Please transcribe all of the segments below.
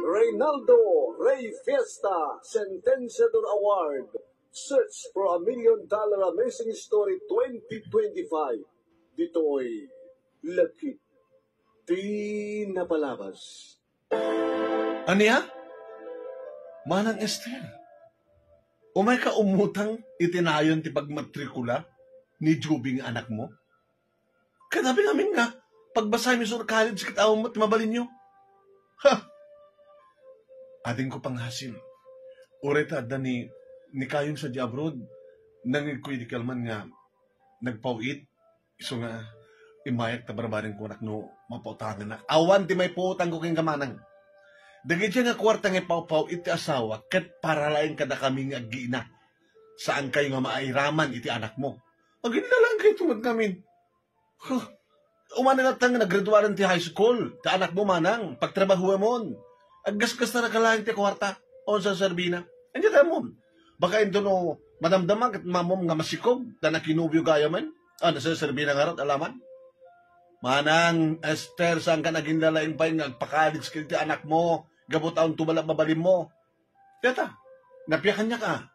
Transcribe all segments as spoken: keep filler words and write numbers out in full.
Reynaldo Rey Fiesta Sentenciador Award, Search for a Million Dollar Amazing Story twenty twenty-five. Ditoy lagip ti napalabas. Ania? Manang Ester, umay ka umutang iti nayon ti pagmatrikula ni Juby nga anakmo? Kadabi ngamin nga, pagbasaymi isu college ket awan met ti mabalinyo. Ha! Adingko pangasim. Uray ta adda ni, ni kayong sadiay abroad, nangngegko idi kalman nga nagpaw-it, isu nga immayak ta barbareng kunak no mapautangannak. Awan ti maipautangko kenka, manang. Dagiti nga kuarta nga ipawpaw-it ti asawa ket para laeng kadakami nga aggiina. Saankayo nga mairaman iti anakmo. Aginna laeng kayo tumad ngamin. Huh. Umana latta nga naggraduaran ti high school, ta anakmo, manang, pagtrabahuamon. Aggasgastarka laeng ti kuarta. O, saan serbina? Ania ti ammom? Baka intono madamdama ket maammom nga masikog, ta nakinobio gayamen. Ah, naseserbina ngarud, alaman? Manang Ester, saanka nga aginna laeng pay nga agpa-college ket ti anakmo, gapu ta awan tumalab mabalinmo. Dayta, napia kaniak a.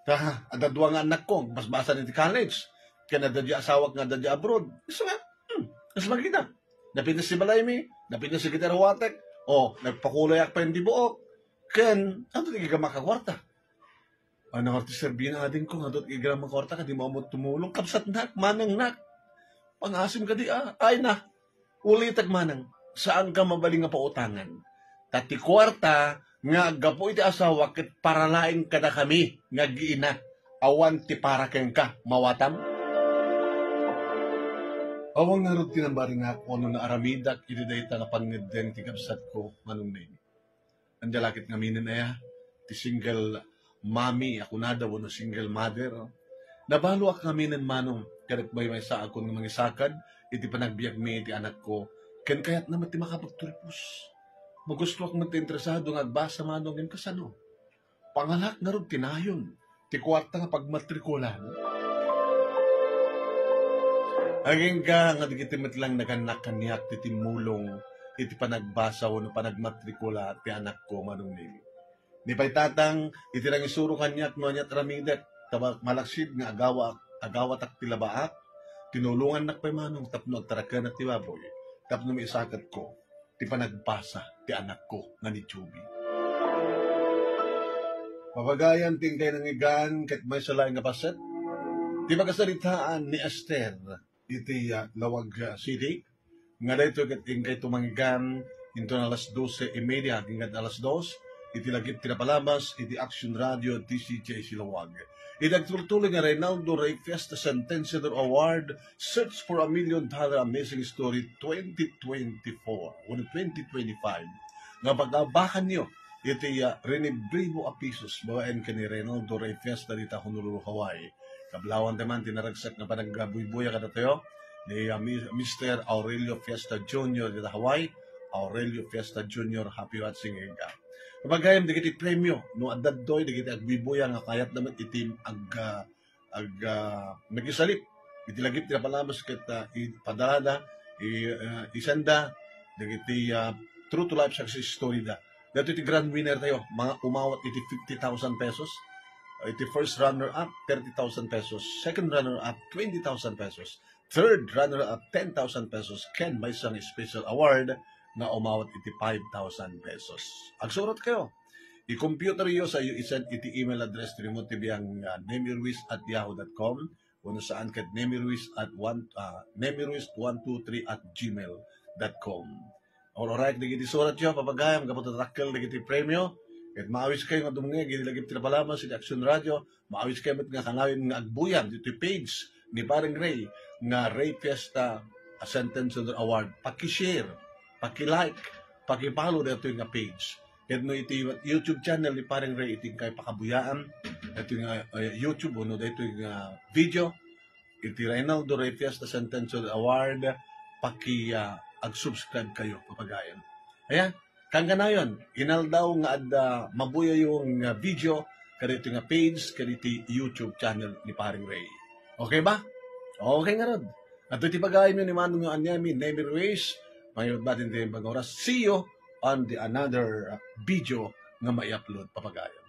Ta, adda dua nga annakko, basbasan iti college. Ken adda di asawak nga adda di abroad. Isu nga, hmm, kas makita. Napintas ti balaymi, napintas ti gitarawatek. O, nagpakuloyak pay iti buok. Ken, adu ti gigamaka kuarta? Ano ti serbina, adingko, adu ti gigamaka kuarta, kadi mo ammo tumulong. Kabsatnak, manangnak. Pangasim kadi, a. Ay na, ulitek manang, saanka mabalin nga pautangan. Ta ti kuarta nga aggapu iti asawa ket para laeng kadakami nga aggiina, awan ti para kenka, mawatam? Awan ngarud ti nambaringak wenno naaramidak iti dayta nga pangngeddeng ti kabsatko, Manong Neng. Ania la ket ngaminen aya, ti single mommy a kunada wenno single mother. Nabaloak ngaminen, Manong, ket agmaymaysaakon nga mangisakad iti panagbiagmi iti anakko, ken kayatna met ti makapagturpos. Magustoak met ti interesado nga agbasa, Manong, ngem kasano? Pangalak ngarud ti nayon ti kuarta nga pagmatrikulaan. Agingga nga dagiti met lang nagannak kaniak ti timmulong iti panagbasa wenno panagmatrikula ti anakko, Manong Neng. Ni pay tatang, iti nangisuro kaniak no aniat aramidek, ta malaksid nga agawa-, agawatak ti labaak, tinulongannak pay manong tapno agtarakenak ti baboy, tapno maisaketko ti panagbasa ti anakko nga ni Juby. Pabagayan ti inkay nangigan ket maysa laeng nga paset ti pagasaritaan ni Ester iti, ah, Laoag, ah, City, nga daytoy ket inkay tumangigan inton alas dose y media agingga alas dos, iti lagip ti napalabas iti Action Radio D C J C Laoag. Iti agtultuloy nga Reynaldo Rey Fiesta Sentenciador Award, Search for a Million Dollar Amazing Story twenty twenty-four, wenno twenty twenty-five, nga pagabakanyo iti, ah, rinibribo a pisos babaen ken ni Reynaldo Rey Fiesta dita Honolulu, Hawaii. Kablawan tayo man ti naragsak nga panagbuybuyag kadatayo ni, ah, Mi-, Mister Aurelio Fiesta Junior dita Hawaii. Aurelio Fiesta Junior, happy watching, Inga. Pagayam dagiti premio, no adda daytoy dagiti agbuybuyag nga kayatda met iti ag-, ah, ag-, ah, makisalip iti lagip ti napalabas ket, ah, i-, padalada, i-, ah, isenda dagiti, ah, true to life success story da. Daytoy ti grand winner tayo, mga umawat iti fifty thousand pesos. Iti first runner-up, thirty thousand pesos. Second runner-up, twenty thousand pesos. Third runner-up, ten thousand pesos. Ken maysa nga special award nga umawat iti five thousand pesos. Agsurat kayo. I-computer yo sa iyo isend iti email address ti Remo T V ang, ah, nemirwis at yahoo dot com. Wenno saan ket nemirwis at one, ah, nemirwis one two three at gmail dot com. Or-orayek dagiti surat yo, papagayam, gapu ta dakkel dagiti premio. Ket maawis kayo nga dumngeg iti lagip ti napalabas iti Action Radio. Maawis kayo met nga kanayon nga agbuyag ditoy page ni Paring Ray nga Ray Fiesta Ascendance Award. Paki-share, paki-like, paki-follow daytoy nga page. Ket no iti YouTube channel ni Paring Ray iti inkay pakabuyaan, daytoy nga, eh, YouTube wenno daytoy nga video, iti Reynaldo Rey Fiesta Sentencial Award, paki, ah, ag-subscribe kayo, papagayam. Ayan, kangkanayon, inaldaw nga adda mabuyayo nga video kadaytoy nga page, kadaytoy YouTube channel ni Paring Ray. Okay ba? Okay ngarud. Adtoy ti pagayamyo ni Manong Anyami, Nemi Ruiz, Mayat batin ti pag-oras. See you on the another, uh, video nga mai-upload, papagayo.